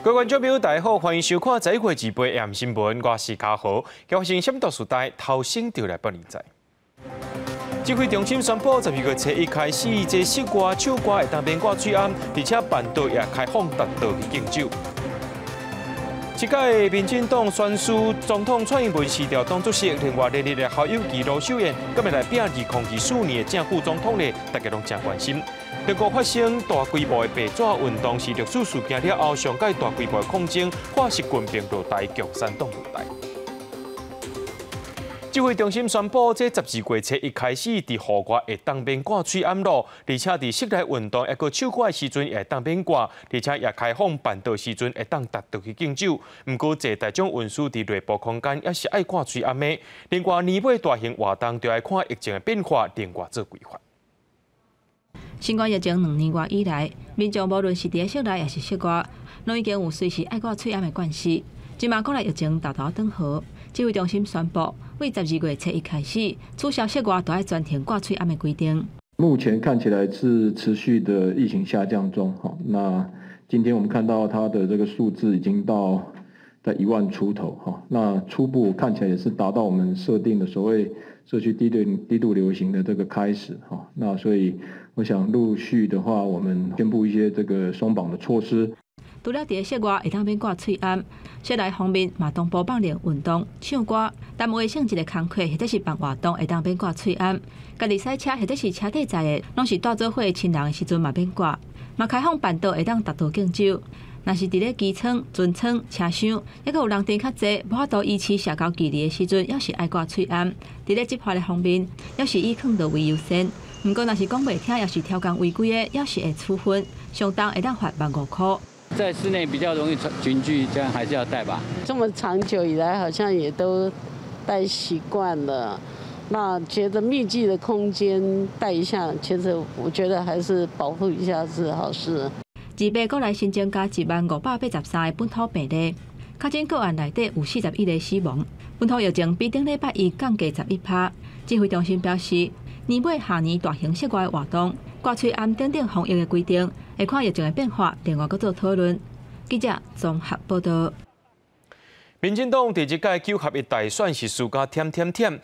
各位觀眾朋友，大家好，歡迎收看11月28 AM 新聞，我是嘉豪。發生什麼大事代，頭先就來報你知。指揮中心宣布，12月初一開始，這室外、手掛會當免掛喙罨，而且辦桌也開放踏桌去敬酒。這屆民進黨選輸總統蔡英文辭掉黨主席，另外連任的侯友宜、盧秀燕，今日來拼2024年的正副總統咧，大家攏誠關心。德國發生大規模的白紙運動，是歷史事件了後，上屆大規模抗爭，化習近平落台，共產黨落台。指揮中心宣布，這12月初一開始，佇戶外會當免掛喙罨囉，而且佇室內運動抑閣唱歌的時陣會當免掛，而且也開放辦桌時陣會當踏桌去敬酒。毋過，坐大眾運輸佇內部空間也是愛掛喙罨的。另外，年尾大型活動就愛看疫情的變化，另外做規劃。新冠疫情2年外以來，民眾無論是佇室內抑是室外，攏已經有隨時愛掛喙罨的慣勢。這馬國內疫情沓沓轉好，指揮中心宣布，對12月初一開始，取消室外都愛全程掛喙罨的規定。目前看起來是持續的疫情下降中，哈。那今天我們看到它的這個數字已經到在1萬出頭，哈。那初步看起來也是達到我們設定的所謂社區低度流行的這個開始，哈。那所以我想陸續的話，我們宣布一些這個鬆綁的措施。除了佇室外會當免掛喙罨，室內方面嘛同步放任運動、唱歌，單位性質的工課或者是辦活動會當免掛喙罨。家己駛車或者是車底載的，攏是帶做伙親人的時陣嘛免掛。嘛開放辦桌會當踏桌敬酒。若是佇咧機艙、船艙、車廂，抑閣有人踮較濟，無法度維持社交距離的時陣，猶是愛掛喙罨。佇咧執法的方面，猶是以囥座位優先。毋過，若是講袂聽，抑是超工違規的，猶是會處分，上重會當罰15,000箍。在室內比較容易群聚，這樣還是要戴吧。這麼長久以來，好像也都戴習慣了。那覺得密集的空間戴一下，其實我覺得還是保護一下是好事。28國內新增加10,583個本土病例，確診個案內底有41個死亡。本土疫情比頂禮拜一降低11%。指揮中心表示，年尾下年大型室外活動，掛喙罨等等防疫的規定，會看疫情的變化，另外閣做討論。記者綜合報道。民進黨佇這屆九合一大選是輸甲忝忝忝，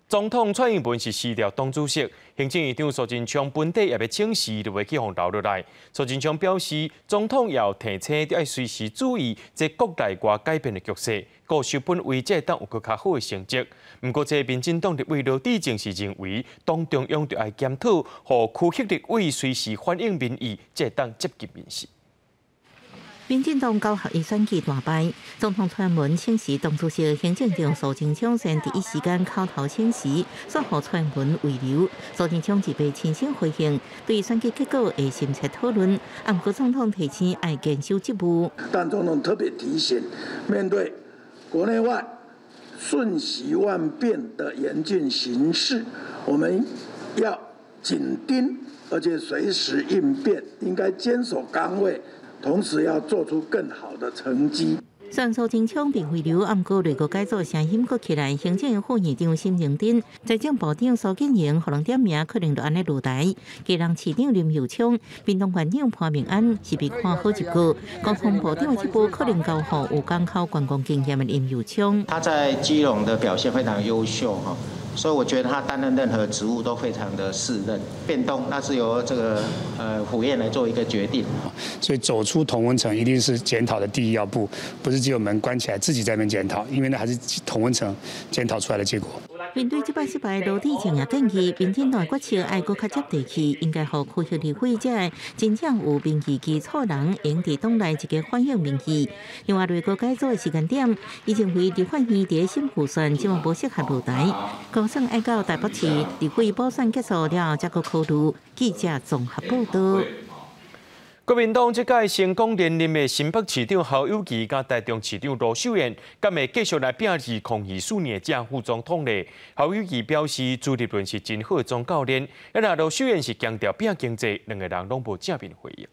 總統蔡英文是辭掉黨主席，行政院長蘇貞昌本底也欲請辭，就袂去予留落來。蘇貞昌表示，總統要提醒，著愛隨時注意這國內外改變的局勢，固守本位，才會當有閣較好的成績。毋過，這民進黨立委羅致政是認為，黨中央著愛檢討，予區域立委隨時反映民意，才會當接近民意。民進黨九合一選舉大敗，總統蔡英文請辭黨主席，行政院長蘇貞昌先第一時間口頭請辭，煞予蔡英文慰留。蘇貞昌自備親身回應，對選舉結果會深切討論。毋過總統提醒愛堅守職務。但總統特別提醒，面對國內外瞬息萬變的嚴峻形勢，我們要緊盯，而且隨時應變，應該堅守崗位。同時要做出更好的成績。雖然蘇貞昌被慰留，毋過內閣改組聲音閣起來，行政副院長沈榮津、財政部長蘇建榮，予人點名可能就按呢落台。基隆市長林右昌、屏東縣長潘孟安是被看好一個，交通部長的職務可能交予有港口觀光經驗的林右昌。他在基隆的表現非常優秀，哈。所以我覺得他擔任任何職務都非常的適任。變動那是由這個府院來做一個決定。所以走出同溫層一定是檢討的第一要步，不是只有門關起來自己在那邊檢討，因為那還是同溫層檢討出來的結果。面對這擺失敗，羅致政也建議，民進黨決策愛閣較接地氣，應該予區域立委這个真正有民意基礎人，用佇黨內一個反映民意。另外，內閣改組的時間點，伊認為立法院佇新普選這馬無適合落台，估算愛到台北市立委補選結束了，才閣考慮。記者綜合報道。國民黨這屆成功連任的新北市長侯友宜佮台中市長盧秀燕，敢會繼續來拼2024年的正副總統咧？侯友宜表示，朱立倫是真好的總教練，啊若盧秀燕是強調拼經濟，兩个人攏無正面回應。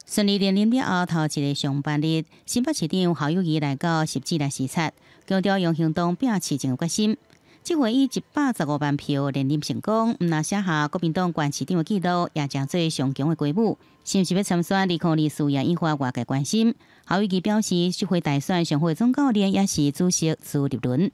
順利連任了後，頭一个上班日，新北市長侯友宜來到汐止來視察，強調用行動拼市政決心。這回以115萬票連任成功，毋但寫下國民黨縣市長的紀錄，也成做上強的雞母。是毋是欲參選2024也引發外界關心。侯友宜表示，這回大選上好的總教練也是主席朱立倫。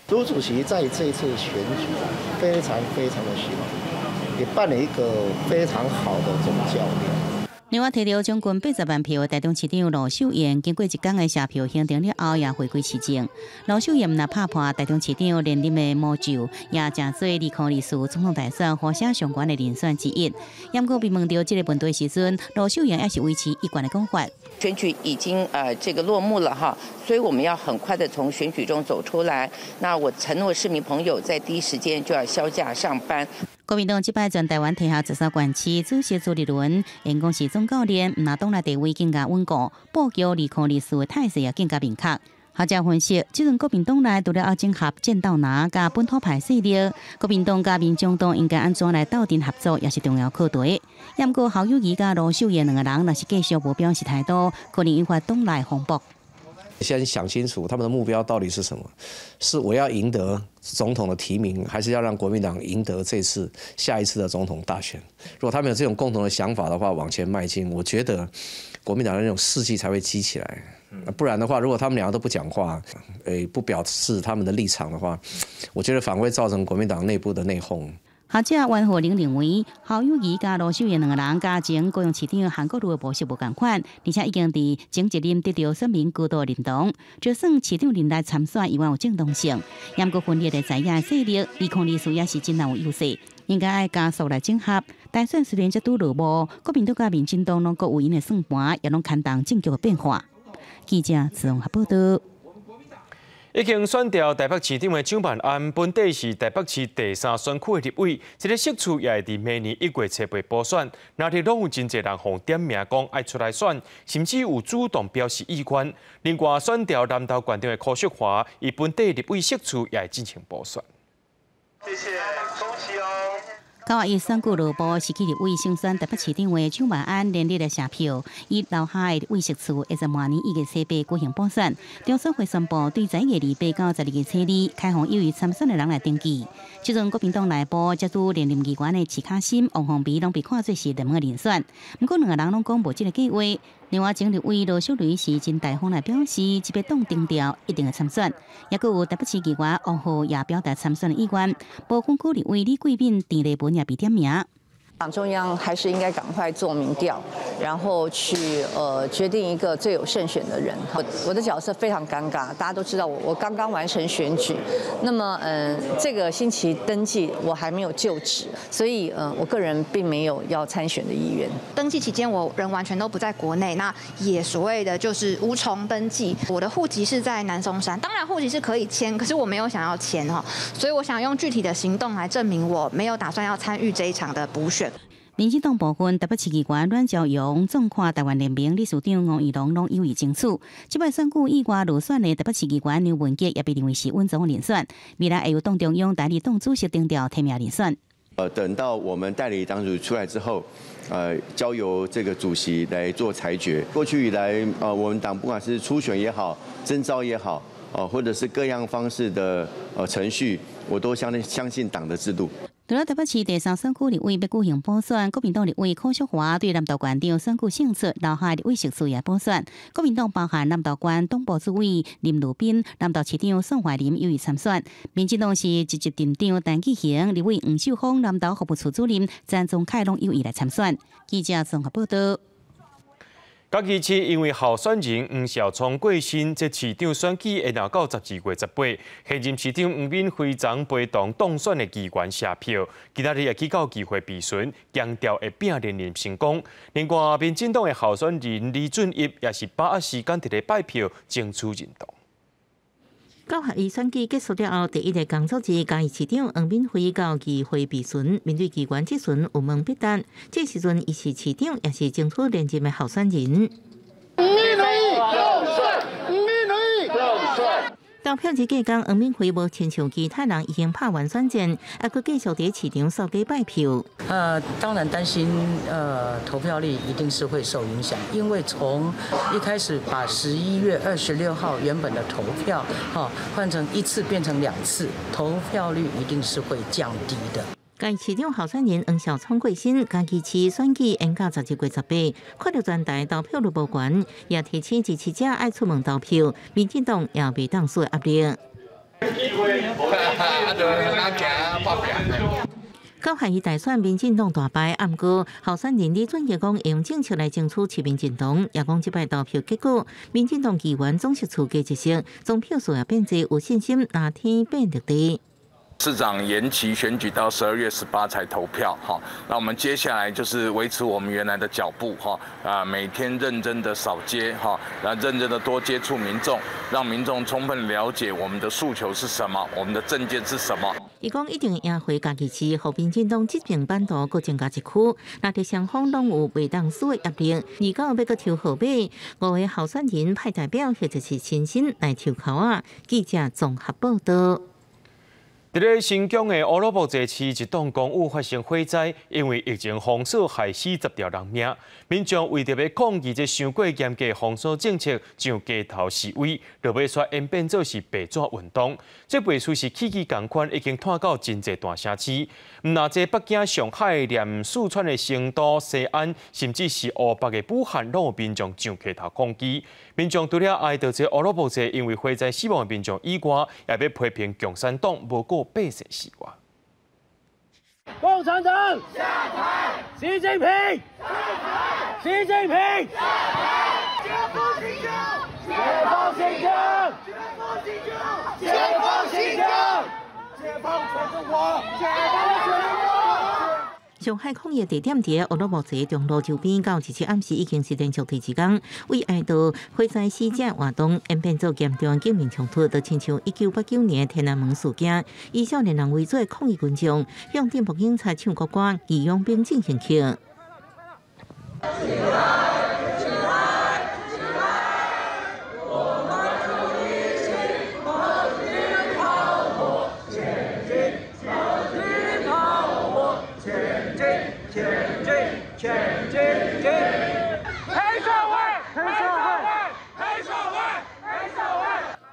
朱主席在這一次選舉非常非常的辛苦，也扮演一個非常好的總教練。另外，提著將近80萬票的台中市長盧秀燕，經過一工的謝票行程了後，也回歸市政。盧秀燕若拍破台中市長連任的魔咒，也成做2024總統大選呼聲上懸的人選之一。毋過被問到這个問題時陣，盧秀燕也是維持一貫的講法。選舉已經這個落幕了哈，所以我們要很快的從選舉中走出來。那我承諾市民朋友，在第一時間就要銷假上班。國民黨這擺全台灣提下13縣市主席朱立倫，因講是總教練，毋但黨內地位更加穩固，布局2024的態勢也更加明確。學者分析，這陣國民黨內除了愛整合戰鬥藍佮本土派勢力，國民黨佮民眾黨應該按怎來鬥陣合作，也是重要課題。毋過侯友宜佮盧秀燕兩个人，若是繼續無表示態度，可能引發黨內風波。先想清楚他們的目標到底是什麼？是我要贏得總統的提名，還是要讓國民黨贏得這次下一次的總統大選？如果他們有這種共同的想法的話，往前邁進，我覺得國民黨的那種士氣才會激起來。不然的話，如果他們兩個都不講話，不表示他們的立場的話，我覺得反而會造成國民黨內部的內訌。學者袁浩玲認為，侯友宜佮盧秀燕兩个人佮前高雄市長韓國瑜的模式無仝款，而且已經佇前一任得著選民高度認同，就算市長任內參選，依然有正當性。毋過分裂的在野勢力，2024也是真難有優勢，應該愛加速來整合。大選雖然才拄落幕，國民黨佮民進黨攏閣有𪜶的算盤，也攏牽動政局的變化。記者綜合報導。已經選掉台北市長的蔣萬安，本底是台北市第三選區的立委，這个席次也會佇明年1月7日補選。那日攏有真濟人予點名講愛出來選，甚至有主動表示意願。另外選掉南投縣長的柯淑華，伊本底立委席次也會進行補選。謝謝，恭喜哦！9月1選舉落幕，失去立委勝選台北市長的蔣萬安連日來謝票，伊留下的立委席次會在明年1月7日舉行補選。中選會宣布，對11月28到12月初2開放有意參選的人來登記。這陣國民黨內部才拄連任議員的徐卡心、王鴻薇攏被看做是熱門的人選，毋過兩个人攏講無這个計畫。另外，前立委羅淑蕾是真大方來表示，這擺黨定調一定會參選。抑閣有台北市議員王浩也表達參選的意願。無分區立委李貴敏、鄭麗文也被點名。黨中央還是應該趕快做民調，然後去決定一個最有勝選的人。我的角色非常尷尬，大家都知道我剛剛完成選舉，那麼這個星期登記我還沒有就職，所以我個人並沒有要參選的意願。登記期間我人完全都不在國內，那也所謂的就是無從登記。我的戶籍是在南松山，當然戶籍是可以遷，可是我沒有想要遷哈，所以我想用具體的行動來證明我沒有打算要參與這一場的補選。民進黨部分台北市議員阮昭陽、縱跨台灣聯盟理事長吳怡農攏有意爭取。這擺選舉意外落選的台北市議員梁文傑也被認為是穩當人選，未來會由黨中央代理黨主席定調提名人選。等到我們代理黨主席出來之後，交由這個主席來做裁決。過去以來，我們黨不管是初選也好，徵召也好，或者是各樣方式的程序，我都相信黨的制度。除了台北市第三選區立委欲舉行補選，國民黨立委柯淑華對南投縣長選舉勝出，留下立委席次也補選。國民黨包含南投縣黨部主委林如斌、南投市長宋懷林有意參選。民進黨是一級鎮長陳志恆、立委黃秀芳、南投服務處主任陳宗凱攏有意來參選。記者綜合報導。嘉義市因為候選人黃紹聰過身，這市長選舉會延到12月18。現任市長黃敏輝昨陪同當選的議員謝票，今仔日也去到議會備詢，強調會拼連任成功。另外，民進黨的候選人李俊逸也是把握時間佇咧拜票，爭取認同。9合1選舉結束了後，第一个工作日，嘉義市長黃敏輝到議會備詢，面對議員質詢，有問必答。這時陣，伊是市長，也是爭取連任的候選人。敏輝當選，敏輝當選。投票日隔工，黃敏惠無親像其他人已經拍完選戰，猶閣繼續佇市場掃街拜票。當然擔心，投票率一定是會受影響，因為從一開始把11月26號原本的投票，換成一次變成兩次，投票率一定是會降低的。嘉義市長候選人黃紹聰過身，嘉義市選舉延到12月18，看著全台投票率無懸，也提醒支持者愛出門投票。民進黨也袂當輸壓力。九合一大選，民進黨大敗，毋過候選人李俊傑講用政策來爭取市民認同，也講這擺投票結果，民進黨議員總席次加一席，總票數也變濟，有信心拿天變綠地。市長延期選舉到12月18才投票，哈，那我們接下來就是維持我們原來的腳步，哈，啊，每天認真的掃街，哈，那認真的多接觸民眾，讓民眾充分了解我們的訴求是什麼，我們的政見是什麼。伊講一定會贏回嘉義市，予民進黨執政版圖閣增加一區，若佇雙方攏有袂當輸的壓力。29欲閣抽號碼，5個候選人派代表或者是親身來抽籤仔。記者綜合報道。佇咧新疆的烏魯木齊市一棟公寓發生火災，因為疫情封鎖，害死10條人命。民眾為著欲抗議這傷過嚴格封鎖政策，上街頭示威，落尾煞演變做是白紙運動。這袂輸是起起仝款，已經拖到真濟大城市。毋但這北京、上海、連四川的成都、西安，甚至是湖北的武漢，攏有民眾上街頭抗議。民眾除了哀悼這烏魯木齊因為火災死亡的民眾以外，也欲批評共產黨無顧百姓死活。共產黨下台，習近平下台，習近平下台，解放新疆，解放新疆，解放新疆，解放新疆，解放全中國，解放全中國。上海抗疫地點佇烏魯木齊中路周邊，到27暗時已經是連續第二工，為哀悼火災死者活動演變做嚴重警民衝突，就親像1989年天安門事件，以少年人為主的抗議群眾向進步警察唱國歌，義勇兵進行曲。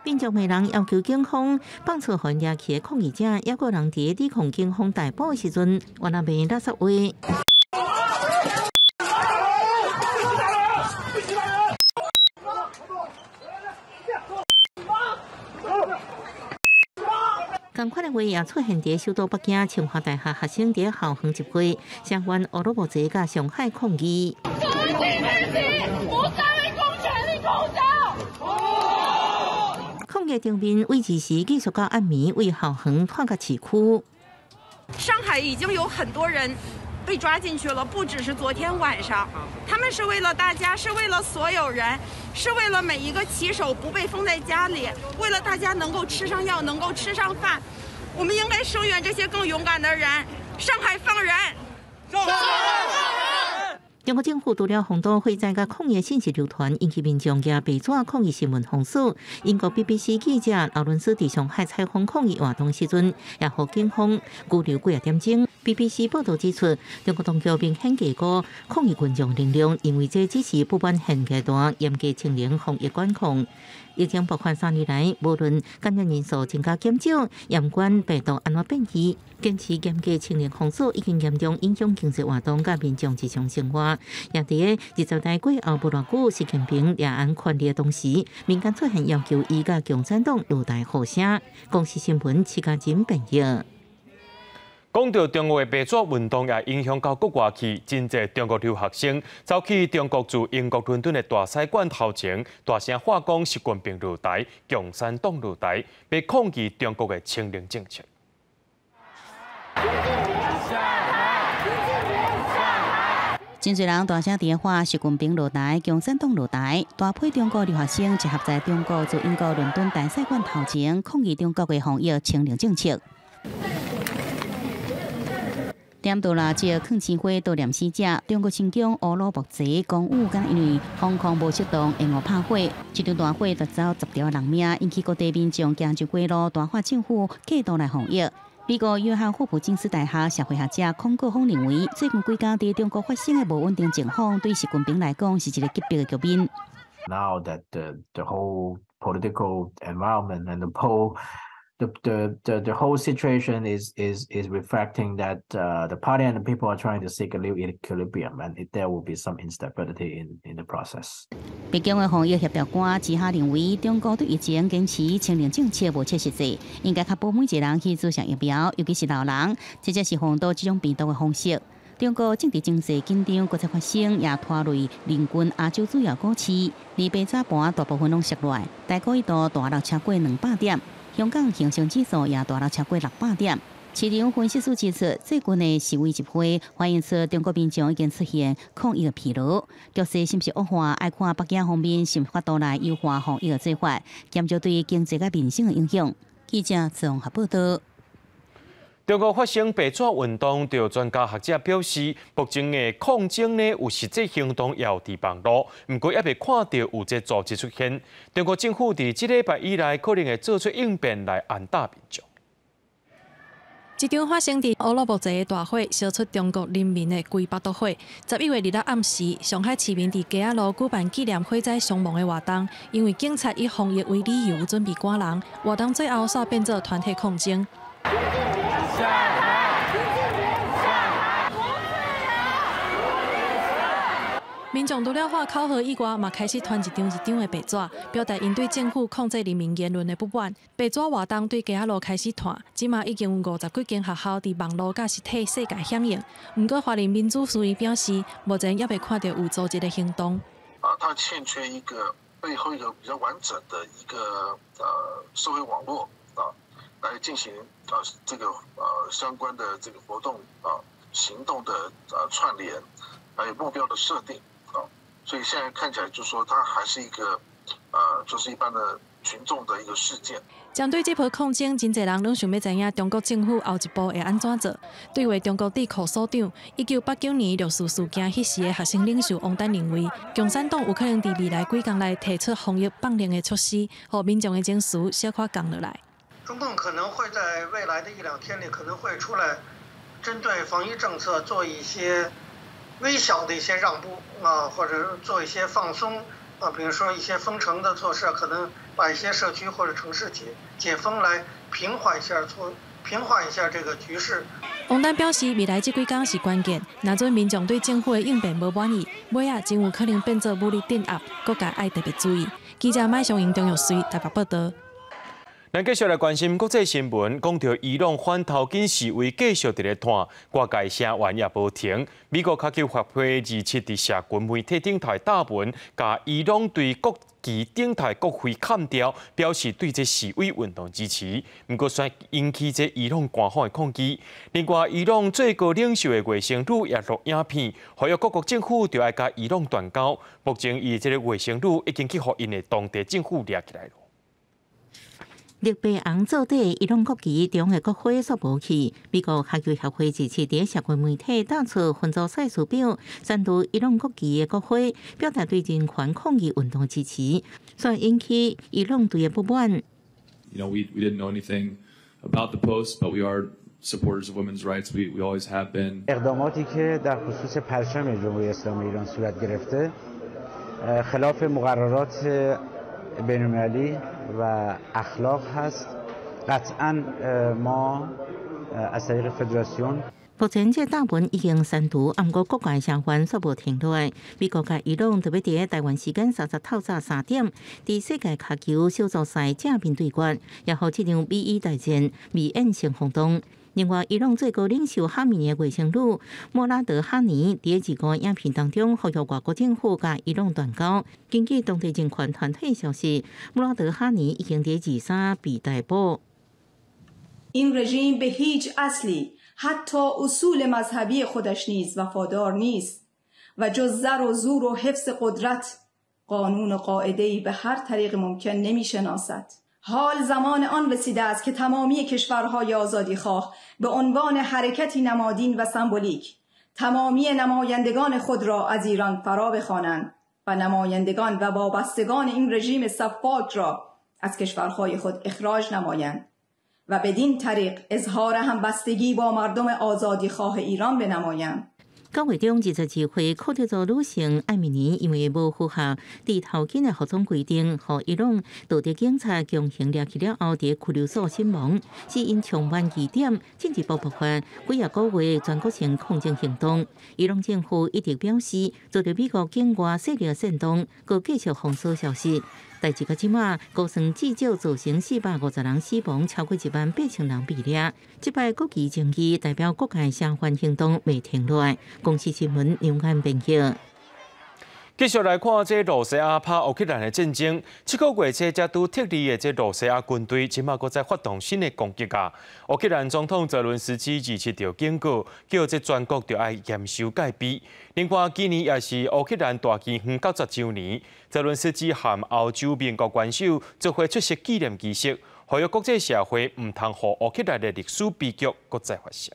民眾罵人要求警方放出予𪜶掠去的抗議者，抑閣人佇抵抗警方逮捕的時陣，原來罵垃圾話。仝款的話也出現佇首都北京清華大學學生佇校園集會，聲援烏魯木齊佮上海抗議。抗議場面維持時繼續到暗暝，為校園拖到市區。上海已經有很多人被抓進去了，不只是昨天晚上。他們是為了大家，是為了所有人，是為了每一個騎手不被封在家裡，為了大家能夠吃上藥，能夠吃上飯。我們應該聲援這些更勇敢的人。上海放人！上海放人！中國政府除了封堵火災佮抗議信息流傳，引起民眾舉白紙抗議新聞封鎖。英國 BBC 記者勞倫斯佇上海採訪抗議活動時陣，也予警方拘留幾仔點鐘。BBC 報道指出，中國當局明顯低估抗議群眾能量，因為這只是不滿現階段嚴格清零防疫管控。疫情爆發3年來，無論感染人數增加減少，嚴管病毒按怎變異，堅持嚴格清零封鎖已經嚴重影響經濟活動佮民眾日常生活。也佇個20大過後無偌久，習近平掠甕權力的同時，民間出現要求伊佮共產黨落台呼聲。公視新聞徐嘉貞編譯。講到中國的白紙運動，也影響到國外去，真濟中國留學生走去中國駐英國倫敦的大使館頭前，大聲喊講習近平落台，共產黨落台，欲抗議中國的清零政策。真濟人大聲佇喊習近平落台，共產黨落台，大批中國留學生集合在中國駐英國倫敦大使館頭前，抗議中國的防疫清零政策。點到啦，這個抗爭會悼念死者。中國新疆烏魯木齊公寓，敢因為防控無適當，延誤拍火，這場大火奪走10條人命，引起各地民眾行上街路，大喊政府過度來防疫。美國約翰霍普金斯大學社會學者孔國峰認為，最近幾工佇中國發生的無穩定情況，對習近平來講是一個級別的局面。 Now that the whole political environment and the whole situation is reflecting that the party and the people are trying to seek a new equilibrium, and there will be some instability in the process. 北京的防疫協調官吉哈認為，中國對疫情堅持清零政策無切實際，應該確保每一個人去注射疫苗，尤其是老人，這才是防堵這種病毒的方式。中國政治經濟緊張，閣再發生，也拖累鄰近亞洲主要股市。禮拜早盤大部分攏瀉落來，台股一度大落超過200點。香港恆生指數也大落超過600點。市場分析師指出，最近的示威集會反映出中國民眾已經出現抗疫的疲勞，局勢是毋是惡化，愛看北京方面是毋是法度來優化防疫的做法，減少對經濟佮民生的影響。記者綜合報道。中國發生白紙運動，著專家學者表示，目前的抗爭呢有實際行動，也有佇網路，毋過猶未看著有這組織出現。中國政府佇這禮拜以來，可能會做出應變來安撫民眾。這場發生佇烏魯木齊的大火，燒出中國人民的規腹肚火。11月2日暗時，上海市民佇街仔路舉辦紀念火災傷亡的活動，因為警察以防疫為理由準備趕人，活動最後煞變做團體抗爭。下台！下台！民眾除了喊口號以外，嘛開始傳一張一張的白紙，表達𪜶對政府控制人民言論的不滿。白紙活動對街仔路開始傳，這馬已經有50幾間學校佇網路佮實體世界響應。毋過，華人民主書院表示，目前猶未看著有組織的行動。啊，它欠缺一個背後一個比較完整的一個社會網絡啊，來進行啊這個相關的這個活動啊行動的串聯，還有目標的設定啊，所以現在看起來就是說，它還是一個就是一般的群眾的一個事件。針對這波抗爭，真濟人攏想欲知影中國政府後一步會按怎做。對話中國智庫所長，1989年六四事件彼時的學生領袖王丹認為，共產黨有可能佇未來幾工內提出防疫放令的措施，予民眾的情緒小可降落來。中共可能會在未來的一兩天裡，可能會出來針對防疫政策做一些微小的一些讓步啊，或者做一些放鬆啊，比如說一些封城的措施，可能把一些社區或者城市解封來平緩一下措平緩一下這個局勢。王丹表示，未來這幾工是關鍵，若準民眾對政府的應變無滿意，尾仔真有可能變做武力鎮壓，各界愛特別注意。記者麥尚英、張玉穗台北報道。咱繼續來關心國際新聞，講著伊朗反頭巾示威繼續佇咧湠，外界聲援也無停。美國跤球協會27佇社群媒體頂頭貼文，共伊朗隊國旗頂頭國徽砍掉，表示對這示威運動支持。毋過，煞引起這伊朗官方的抗議。另外，伊朗最高領袖的外甥女也錄影片，呼籲各國政府著愛共伊朗斷交。目前，伊這个外甥女已經去予𪜶的當地政府掠起來囉。綠白紅做底，伊朗國旗中的國徽煞無去。美國跤球協會27佇社群媒體打出分組賽事表，刪除伊朗國旗的國徽，表達對人權抗議運動支持，煞引起伊朗隊的不滿。 We didn't know anything about the post, but we are supporters of women's rights. We always have been. اقداماتی که در خصوص پرچم جمهوری اسلامی ایران صورت گرفته خلاف مقررات بین‌المللی و اخلاق هست قطعا ما از طریق فدراسیون 目前這貼文已經刪除，毋過國外聲援煞無停落來。美國佮伊朗著欲佇台灣時間30透早3點，佇世界跤球小組賽正面對決，也予這場美伊大戰未演先轟動。另外，伊朗最高領袖哈米尼的外甥女莫拉德哈尼佇這個影片當中，呼籲外國政府共伊朗斷交。根據當地人權團體消息，莫拉德哈尼已經佇23被逮捕。 این رژیم به هیچ اصلی حتی اصول مذهبی خودش نیز وفادار نیست و جز زر و زور و حفظ قدرت قانون و قاعده‌ای به هر طریق ممکن نمیشناسد. حال زمان آن رسیده است که تمامی کشورهای آزادیخواه به عنوان حرکتی نمادین و سمبولیک تمامی نمایندگان خود را از ایران فرا بخوانند و نمایندگان و وابستگان این رژیم سفاک را از کشورهای خود اخراج نمایند و بدین طریق اظهار همبستگی با مردم آزادیخواه ایران بنمایند。九月中22歲，庫德族女性艾米尼因為無符合戴頭巾的服裝規定，予伊朗道德警察強行掠去了後，佇拘留所身亡。死因充滿疑點，進一步爆發幾仔個月全國性抗爭行動。伊朗政府一直表示，遭到美國境外勢力煽動，閣繼續封鎖消息。代誌到這馬，估算至少造成450人死亡，超過1萬8千人被掠。這擺國旗爭議代表各界聲援行動袂停落來。公視新聞梁安編譯。繼續來看這露西亞拍烏克蘭的戰爭，這個月初才拄撤離的這露西亞軍隊，這馬閣再發動新的攻擊啊！烏克蘭總統澤倫斯基27就警告，叫這全國著愛嚴守戒備。另外，今年也是烏克蘭大饑荒90週年，澤倫斯基和歐洲盟國元首做伙出席紀念儀式，呼籲國際社會毋通予烏克蘭的歷史悲劇閣再發生。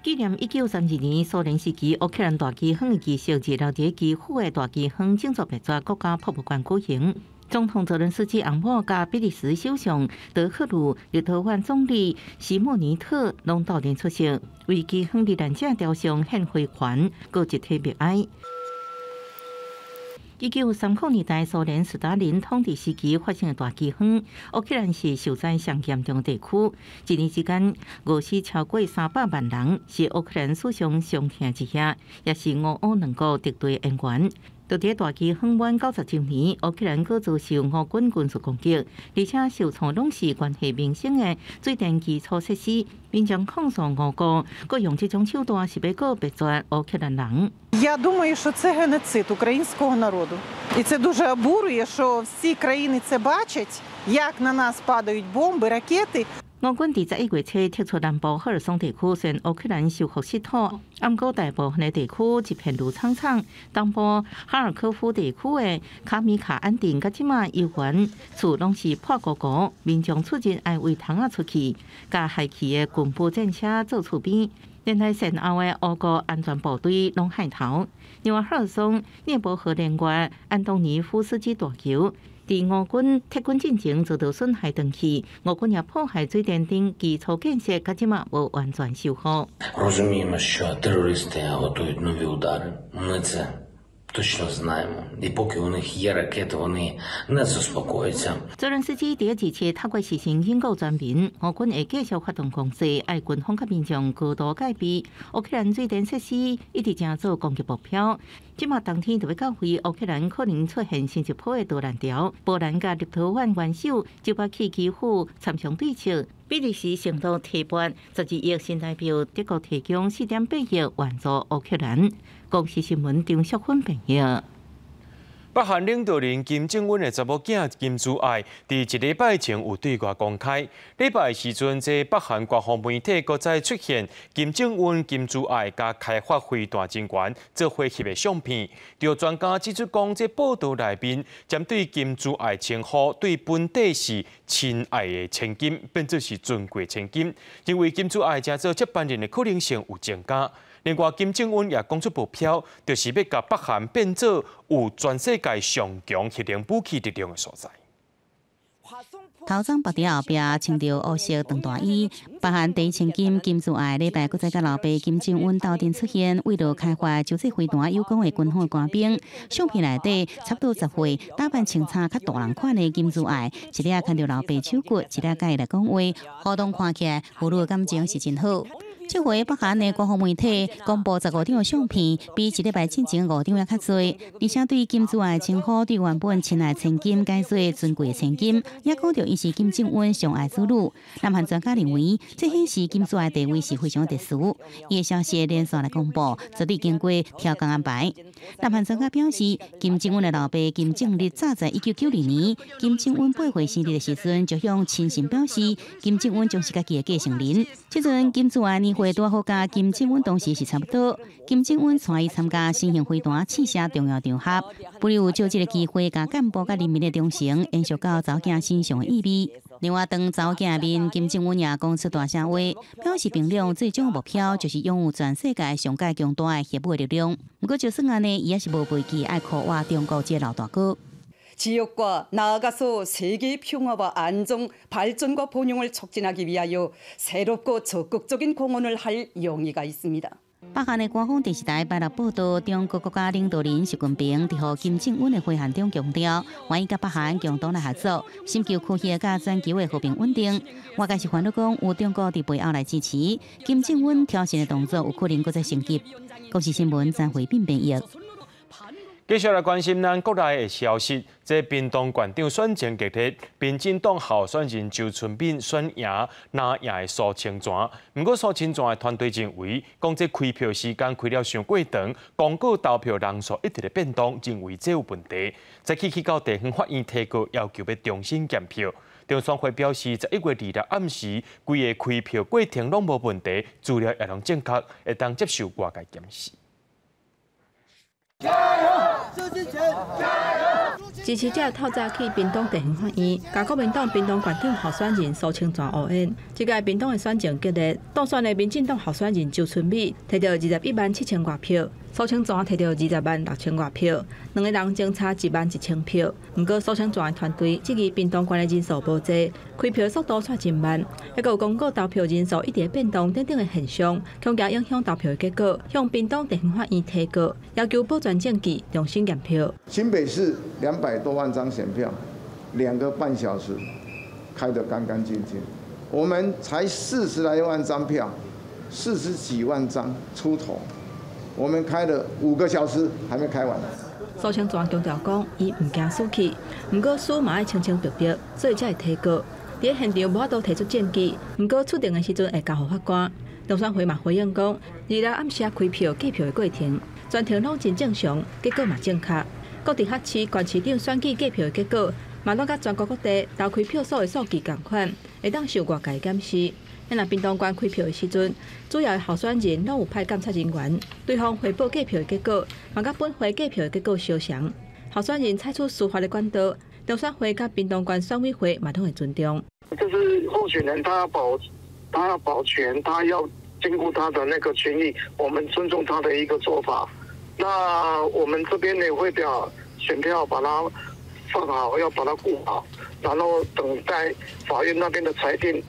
紀念1932年蘇聯時期烏克蘭大饑荒的儀式，26佇基輔的大饑荒種族滅絕國家博物館舉行。總統澤倫斯基翁某佮比利時首相德克魯、立陶宛總理席莫尼特攏到陣出席，為饑荒罹難者雕像獻花環，閣集體默哀。1930年代蘇聯斯大林統治時期發生的大饑荒，烏克蘭是受災上嚴重地區。一年之間，餓死超過300萬人，是烏克蘭史上上痛一夜，也是俄烏兩國敵對淵源。就佇大饑荒滿90週年，烏克蘭閣遭受俄軍軍事攻擊，而且受創攏是關係民生的水電基礎設施。民眾控訴俄國，閣用這種手段是欲閣滅絕烏克蘭人。 Я думаю, що це геноцид українського народу. І це дуже обурює, що всі країни це бачать, як на нас падають бомби, ракети. 俄軍佇11月初撤出南部赫爾松地區，雖然烏克蘭收復失土，毋過大部分的地區一片綠蒼蒼。東部哈爾科夫地區的卡米卡安鎮，佮這馬猶原厝攏是破糊糊，民眾出入愛圍窗仔出去，共害去的軍步戰車做厝邊，連帶善後的烏國安全部隊攏害逃。另外，赫爾松涅伯河連外安東尼夫斯基大橋。佇俄軍撤軍進前遭到損害斷去，俄軍也破壞水電等基礎建設，到這馬無完全修復。 Розуміємо, що терористи готують нові удари. Ми це точно знаємо. І поки у них є ракети, вони не заспокояться. 澤倫斯基佇27透過視訊警告全民，俄軍會繼續發動攻勢，愛軍方佮民眾高度戒備。烏克蘭水電設施一直正做攻擊目標。這馬冬天就欲到位，烏克蘭可能出現新一波的逃難潮。波蘭佮立陶宛元首就欲去基輔參詳對策。比利時承諾提撥12億新台幣，德國提供4.8億援助烏克蘭。公視新聞張淑芬編譯。北韓領導人金正恩的查某囝金珠愛，佇一禮拜前有對外公開。禮拜時陣，這北韓官方媒體閣再出現金正恩、金珠愛佮開發飛彈人員做伙翕的相片。著專家指出講，這報道內面針對金珠愛稱呼對本底是親愛的千金，變做是尊貴千金，認為金珠愛成做接班人的可能性有增加。另外，金正恩也講出目標，就是欲共北韓變做有全世界上強核能武器力量的所在。頭裝縛佇後壁，穿著烏色長大衣，北韓第一千金金珠愛禮拜閣再佮老爸金正恩鬥陣出現，為著開發洲際飛彈有關的軍方官兵。相片內底差不多10歲，打扮穿衫較大人款的金珠愛，一掠牽著老爸手骨，一掠佮伊來講話，互動看起來父女感情是真好。這回北韓的官方媒體公布15張相片，比一禮拜進前5張猶較濟。而且對金珠愛稱呼對原本親愛千金改做尊貴千金，也講著伊是金正恩上愛子女。南韓專家認為，這顯示金珠愛地位是非常特殊。伊的消息連續來公布，絕對經過調工安排。南韓專家表示，金正恩的老爸金正日早在1992年金正恩8歲生日的時陣，就向親信表示，金正恩將是家己的繼承人。這陣金珠愛年歲會拄好佮金正恩當時是差不多。金正恩帶伊參加新型飛彈試射重要場合，不有藉這个機會，共幹部佮人民的忠誠延續到查某囝身上的意味。另外，當查某囝面，金正恩也講出大聲話，表示平壤最終目標就是擁有全世界上蓋強大的核武力量。毋過，就算按呢，伊也是無袂記愛苦活中國這个老大哥。 지역과 나아가서 세계의 평화와 안정, 발전과 번영을 촉진하기 위하여 새롭고 적극적인 공헌을 할 용의가 있습니다. 北韓的官方電視台拜六報道，中國國家領導人習近平佇予金正恩的回函中強調，願意佮北韓共同來合作，尋求區域佮全球的和平穩定。外界是煩惱講，有中國佇背後來支持，金正恩挑釁的動作有可能閣再升級。公視新聞張惠斌編譯。繼續來關心咱國內的消息，這屏東縣長選情激烈，民進黨候選人周春敏選贏藍營的蘇清泉。毋過蘇清泉的團隊認為，講這開票時間開了傷過長，公告投票人數一直咧變動，認為這有問題。再去到地方法院提告，要求欲重新驗票。中選會表示，11月26暗時，規个開票過程攏無問題，資料也攏正確，會當接受外界檢視。加油！加油！支持者透早去屏東地方法院，共國民黨屏東縣長候選人蘇清泉応援。這屆屏東的選情激烈，當選的民進黨候選人周春米摕著21萬7千外票，蘇清泉摕著20萬6千外票，兩个人相差1萬1千票。毋過蘇清泉的團隊質疑屏東縣的人數無濟，開票速度煞真慢，抑閣有公告投票人數一直變動等等的現象，恐驚影響投票的結果，向屏東地方法院提告，要求保全證據，重新驗票。新北市200多萬張選票，2個半小時開得乾乾淨淨。我們才40來萬張票，40幾萬張出頭，我們開了5個小時還沒開完。蘇清泉強調講，伊毋驚輸去，毋過輸嘛愛清清白白，所以才會提告。佇現場無法度提出證據，毋過出庭的時陣會交予法官。中選會嘛回應講，26暗時開票計票的過程，全程攏真正常，結果嘛正確。各直轄市、縣市長選舉計票的結果，嘛攏佮全國各地投開票所的數據仝款，會當受外界檢視。若屏東縣開票的時陣，主要的候選人攏有派監察人員，對方匯報計票的結果，嘛佮本會計票的結果相像。候選人採取司法的管道，中選會佮屏東縣選委會嘛攏會尊重。就是候選人他要保全，他要兼顧他的那個權益，我們尊重他的一個做法。那我們這邊呢會表選票把它放好，要把它顧好，然後等待法院那邊的裁定。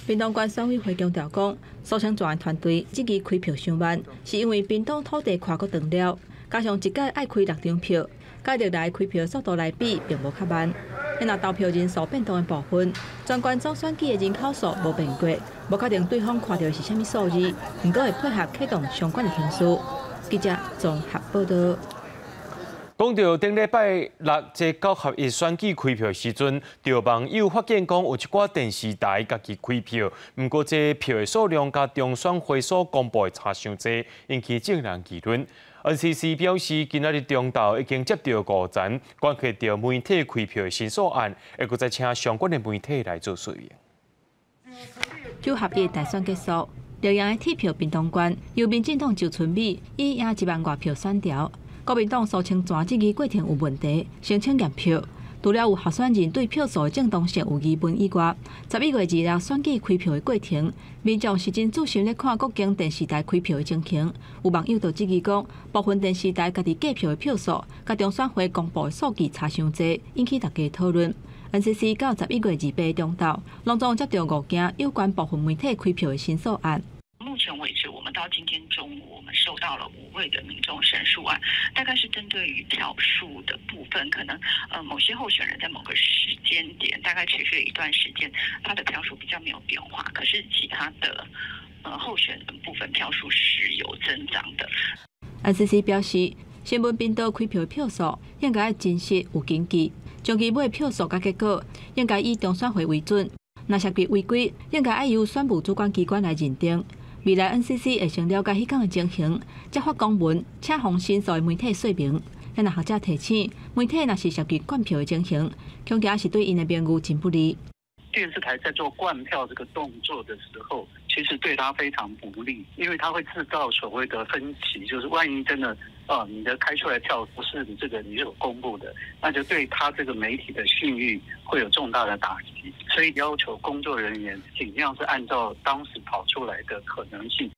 屏東縣選委會強調講，蘇清泉團隊質疑開票傷慢，是因為屏東土地跨過長了，加上一屆愛開6張票，佮歷來開票速度來比，並無較慢。若投票人數變動的部分，全縣總選舉的人口數無變過，無確定對方看著的是啥物數字，毋過會配合啟動相關的程序。記者綜合報道。講到頂禮拜六這九合一選舉開票時陣，著網友發現講有一寡電視台家己開票，毋過這票的數量佮中選會所公布的差傷濟，引起眾人議論。NCC 表示，今仔日中晝已經接著五層關係著媒體開票的申訴案，會閣再請相關的媒體來做說明。九合一大選結束，綠營的鐵票屏東縣由民進黨周春米以贏1萬外票選牢。國民黨蘇清泉質疑過程有問題，申請驗票。除了有候選人對票數的正當性有疑問以外，11月26選舉開票的過程，民眾是真注心咧看各間電視台開票的情形。有網友就質疑講，部分電視台家己計票的票數，佮中選會公布的數據差傷濟，引起大家討論。NCC 到11月28中晝，攏總接著五件有關部分媒體開票的申訴案。目前為止，我們到今天中午，我們收到了5位的民眾申訴案，大概是針對於票數的部分，可能某些候選人在某個時間點，大概持續了一段時間，他的票數比較沒有變化，可是其他的候選人部分票數是有增長的。 NCC 表示，新聞頻道開票的票數應該真實有根據，將其尾票數佮結果應該以中選會為準，若涉及違規，應該愛由選務主管機關來認定。未來 NCC 會先了解彼工的情形，才發公文請予申訴的媒體說明。若學者提醒，媒體若是涉及灌票的情形，恐驚是對𪜶的名譽真不利。電視台在做灌票這個動作的時候，其其實對他非常不利，因為他會製造所謂的分歧，就是萬一真的，你的開出來票不是你這個你所公布的，那就對他這個媒體的信譽會有重大的打擊。所以要求工作人員盡量是按照當時跑出來的可能性。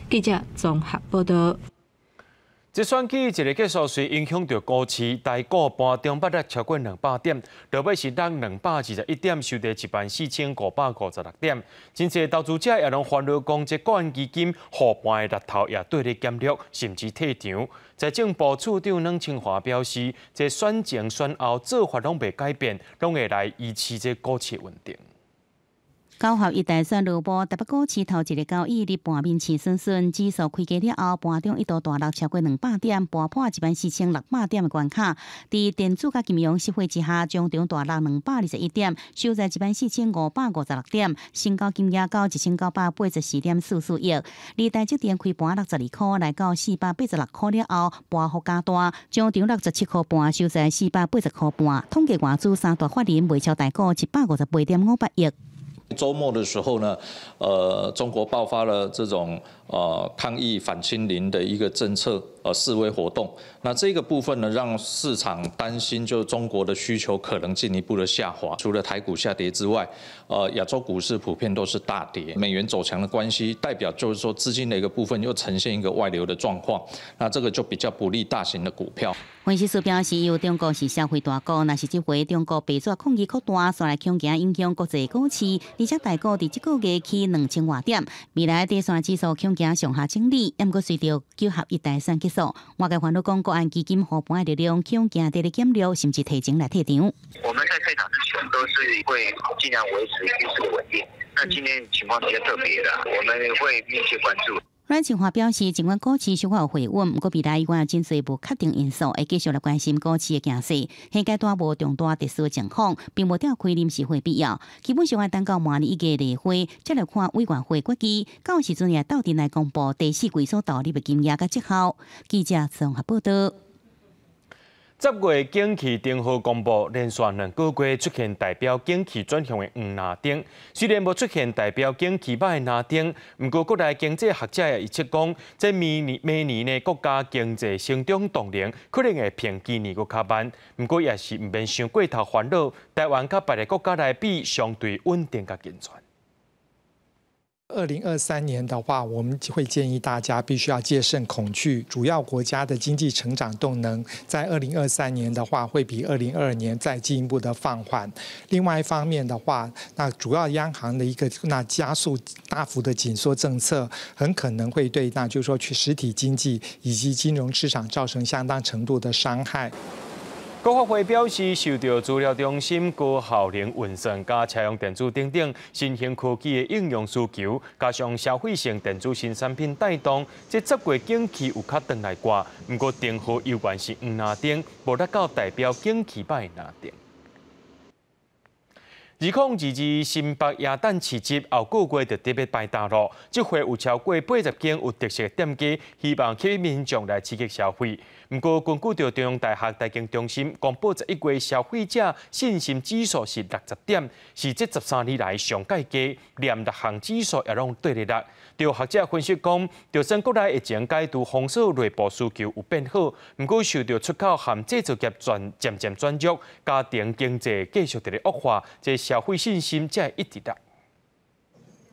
記者綜合報道。這選舉一个結束，隨影響著股市，台股盤中捌落超過200點，落尾是落221點，收佇14,556點。真濟投資者也攏煩惱講，這國安基金護盤的力頭也綴咧減弱，甚至退場。財政部次長阮清華表示，這選前選後做法攏袂改變，攏會來維持這股市穩定。九合一大選落幕，台北股市頭一个交易日盤面市順順，指數開價了後，盤中一度大落超過200點，盤破14,600點的關卡。佇電子佮金融市場之下，終場大落221點，收在14,556點，成交金額到1,984.44億。而台積電開盤62塊，來到486塊了後，波幅加大，終場67塊半，收在480塊半。統計外資三大法人賣超台股158.58億。週末的時候呢，中國爆發了這種抗議反清零的一個政策示威活動，那這個部分呢，讓市場擔心，就中國的需求可能進一步的下滑。除了台股下跌之外，亞洲股市普遍都是大跌，美元走強的關係，代表就是說資金的一個部分又呈現一個外流的狀況，那這個就比較不利大型的股票。分析師表示，由中國是消費大國，若是這回中國白紙抗議擴大，煞來恐驚影響國際股市，而且台股佇這個月起2000外點，未來短線指數恐驚上下整理。毋過隨著九合一大選結束，外界煩惱講國安基金護盤的力量恐驚佇咧減弱，甚至提前來退場。我們在退場之前都是會盡量維持股市的穩定。那今天情況比較特別的，我們會密切關注。阮清華表示，儘管股市小可有回穩，毋過未來依然有真濟無確定因素，會繼續來關心股市的形勢。現階段無重大特殊情況，並無召開臨時會必要。基本上愛等到明年1月例會，才來看委員會決議，到時陣也鬥陣來公布第四季所投入的金額佮績效。記者綜合報道。10月景氣燈號公布，連續兩個月出現代表景氣轉向的黃藍燈。雖然無出現代表景氣歹的藍燈，毋過國內經濟學者也預測講，這明年呢國家經濟成長動能可能會比今年閣較慢。毋過也是毋免傷過頭煩惱，台灣佮別个國家來比，相對穩定佮健全。 2023年的話，我們會建議大家必須要戒慎恐懼。主要國家的經濟成長動能在2023年的話，會比2022年再進一步的放緩。另外一方面的話，那主要央行的一個那加速大幅的緊縮政策，很可能會對那就是說去實體經濟以及金融市場造成相當程度的傷害。國發會表示，受著資料中心高效能運算、佮車用電子等等新興科技的應用需求，加上消費性電子新產品帶動，這10月景氣有較轉來掛。毋過燈號猶原是黃藍燈，無達到代表景氣歹的藍燈。2022新北耶誕市集後個月就特別擺大咯，這回有超過80間有特色的店家，希望吸引民眾來刺激消費。毋過，根據著中央大學財經中心公布，11月消費者信心指數是60點，是這13年來上蓋低，連六項指數也攏綴咧落。著學者分析講，就算國內疫情解除封鎖，內部需求有變好，毋過受著出口和製造業轉漸漸轉弱，家庭經濟繼續佇咧惡化，這消費信心才會一直落。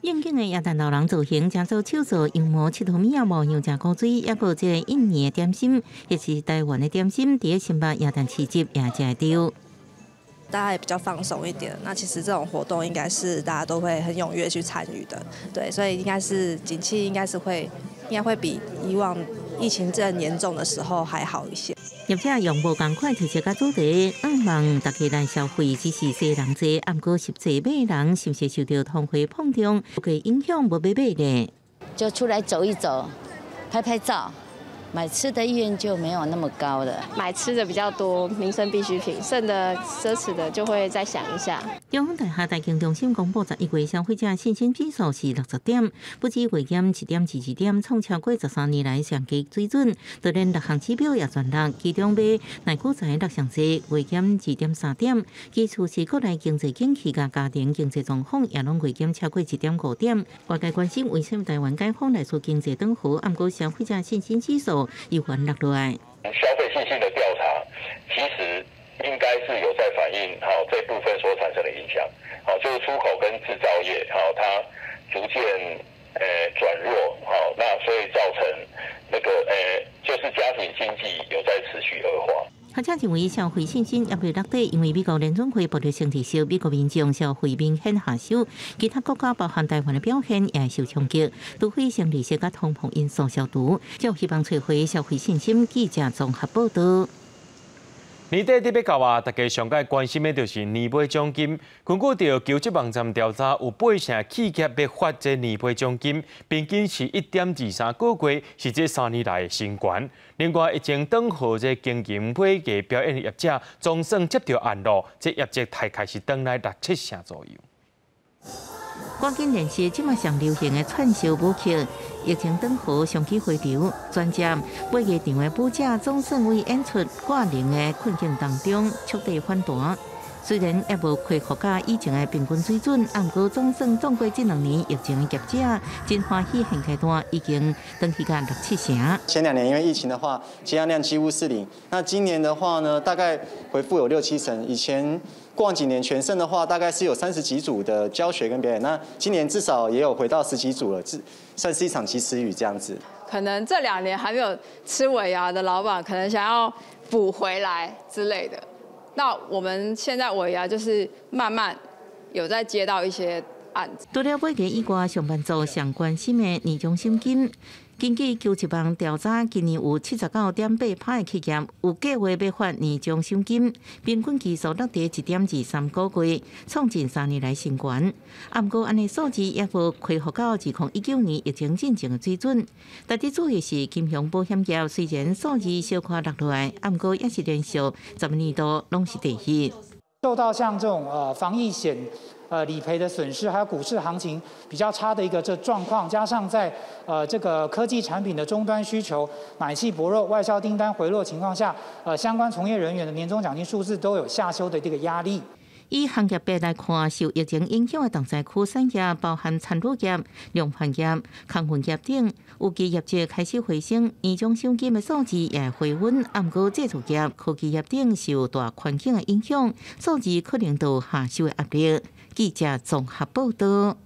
應景的耶誕老人造型，誠做手做羊毛、𨑨迌物仔模樣誠古錐，抑閣這個印尼的點心，抑是台灣的點心，佇咧新北耶誕市集也食會著。大家也比較放鬆一點，那其實這種活動應該是大家都會很踴躍去參與的，對，所以應該是景氣應該是會，應該會比以往疫情正嚴重的時候還好一些。業者用無仝款特色佮主題，向望大家來消費，只是細人濟，毋過實際買人是毋是受著通貨膨脹，有影響無欲買咧？就出來走一走，拍拍照，買吃的意願就沒有那麼高了。買吃的比較多，民生必需品，剩的奢侈的就會再想一下。中央大廈大經中心公布11月消費者信心指數是60點，不止月減1.22點，創超過13年來上低水準。就連六項指標也全落，其中買耐久財落上濟，月減2.3點。其次是國內經濟景氣佮家庭經濟狀況也攏月減超過1.5點。外界關心為什麼台灣解封來說經濟轉好，毋過消費者信心指數又還落落來。消費信心的調查，其實應該是有在反映，好這部分所產生的影響，好就是出口跟製造業，好它逐漸轉弱，好那所以造成那個就是家庭經濟有在持續惡化。學者認為消費信心猶未落底，因為美國聯準會暴力性利息，美國民眾消費明顯下修，其他國家包含台灣的表現也受衝擊，除非升利息佮通膨因素消除，才有希望揣回消費信心。記者綜合報道。年底特別到啊，大家上蓋關心的就是年尾獎金。根據著求職網站調查，有8成企業欲發這年尾獎金，平均是1.23個月，是這3年來的新高。另外，疫情轉予這經營尾藝表演的業者，總算接著按落，這業績大概是轉來六七成左右。趕緊練習這馬上流行的串燒舞曲，疫情轉予商機回流，專業尾藝場的舞者總算為演出掛零的困境當中觸底反彈。雖然猶無恢復到以前的平均水準，毋過總算壯過這2年疫情的業者真歡喜，現階段已經轉去到六七成。前2年因為疫情的話，接案量幾乎是零。那今年的話呢，大概恢復有六七成。以前過往幾年全盛的話，大概是有30幾組的教學跟表演。那今年至少也有回到十幾組了，這算是一場及時雨這樣子。可能這2年還沒有吃尾牙的老闆，可能想要補回來之類的。那我們現在尾牙就是慢慢有在接到一些案子。除了尾藝以外，上班族上關心的年終賞金，根據求職網調查，今年有79.8%的企業有計劃欲發年終賞金，平均基數落佇1.23個月，創近3年來新高。毋過按呢數字猶無恢復到2019年疫情進前的水準。值得注意是，金融保險業雖然數字小可落落來，毋過也是連續10年度攏是第一。受到像這種防疫險理賠的損失，還有股市行情比較差的一個這狀況，加上在這個科技產品的終端需求買氣薄弱、外銷訂單回落情況下，相關從業人員的年終獎金數字都有下修的這個壓力。以行業別來看，受疫情影響的重災區產業包含餐飲業、量販業、空運業等，預計業績開始回升，年終賞金的數字也回穩。毋過製造業、科技業等受大環境的影響，數字可能都下修的壓力。記者綜合報道。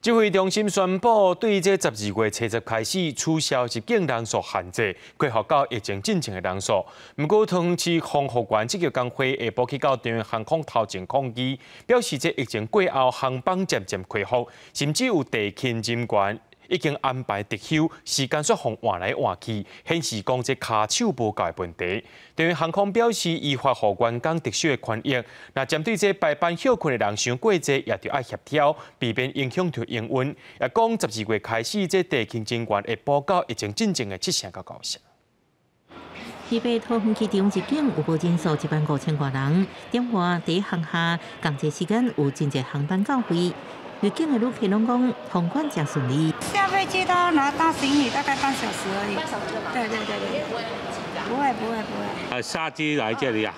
指揮中心宣布，對這12月70開始取消入境人數限制，恢復到疫情進前的人數。毋過，桃園市空服員職業工會下晡去到長榮航空頭前抗議，表示這疫情過後航班漸漸恢復，甚至有地勤人員已經安排特休，時間煞予換來換去，顯示講這跤手無夠的問題。長榮航空表示，依法予員工特休的權益，若針對這排班歇睏的人傷過濟，也著愛協調，避免影響著營運。也講12月開始，這地勤人員會補到疫情進前的7成到9成。台北桃園機場入境預估人數1萬5千外人，點外佇航廈仝濟時間有真濟航班到位。入境的旅客攏講通關誠順利。下飛機到拿到行李大概半小時而已。半小時嗎？對對對對。不會很緊張。不會不會不會。下機來這裡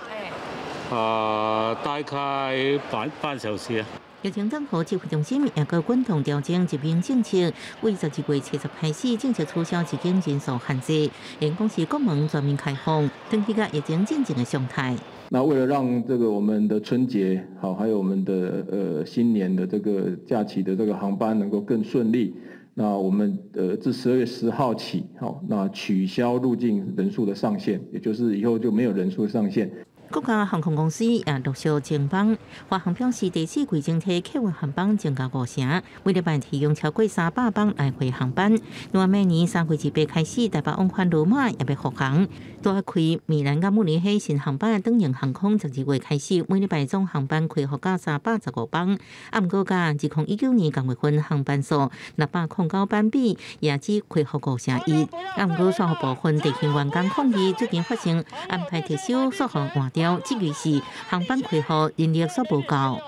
啊？大概半小時啊。疫情轉予指揮中心也閣滾動調整入境政策，為12月70開始正式取消入境人數限制，因講是國門全面開放，轉去佮疫情進前的常態。那為了讓這個我們的春節好，還有我們的新年的這個假期的這個航班能夠更順利，那我們自12月10號起，好，那取消入境人數的上限，也就是以後就沒有人數上限。國家航空公司也陸續增班。華航表示，第四季整體客運航班增加5成，每禮拜提供超過300班來回航班。另外，明年3月28開始，台北往返羅馬也欲復航。拄開米蘭佮慕尼黑新航班的長榮航空，12月開始，每禮拜總航班恢復到315班。啊，毋過佮2019年仝月份航班數609班比，也只恢復5.1%。啊，毋過煞予部分地勤員工抗議，最近發生安排特休，煞予換掉，這個是航班恢復人力煞無夠。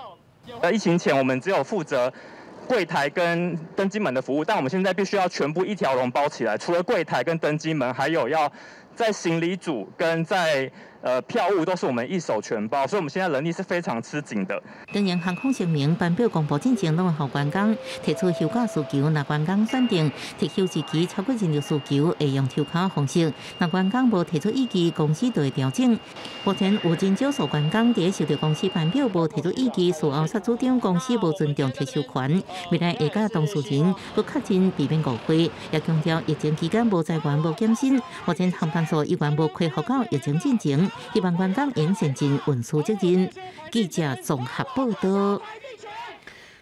疫情前我們只有負責櫃台跟登機門的服務，但我們現在必須要全部一條龍包起來，除了櫃台跟登機門，還有要在行李組跟在票務都是我們一手全包，所以我們現在人力是非常吃緊的。長榮航空聲明班表公布進前，攏會予員工提出休假需求，若員工選定特休日期超過人力需求，會用抽籤方式；若員工無提出意見，公司就會調整。目前有真少數員工佇收到公司班表無提出意見，事後煞主張公司無尊重特休權，未來會佮當事人閣確認，避免誤會。也強調疫情期間無裁員無減薪，目前航班數依然無恢復到疫情進前。希望員工應善盡運輸責任。記者綜合報道。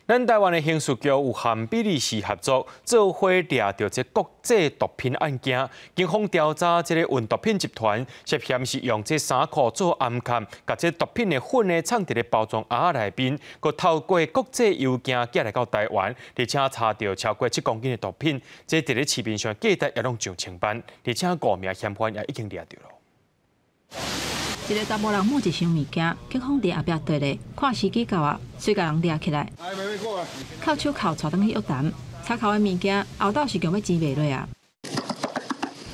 咱台灣的刑事局有和比利時合作，做伙掠著這國際毒品案件。警方調查這個運毒品集團涉嫌是用這衫褲做掩蓋，共這毒品的粉呢藏佇咧包裝盒內面，閣透過國際郵件寄來到台灣，而且查著超過7公斤的毒品，這佇咧市面上價值也攏上千萬，而且五名嫌犯也已經掠著囉。一个查埔人摸一箱物件，警方佇後壁綴咧，看時機到啊，隨共人掠起來。銬手銬帶轉去約談，查扣的物件後斗是強欲錢袂落啊！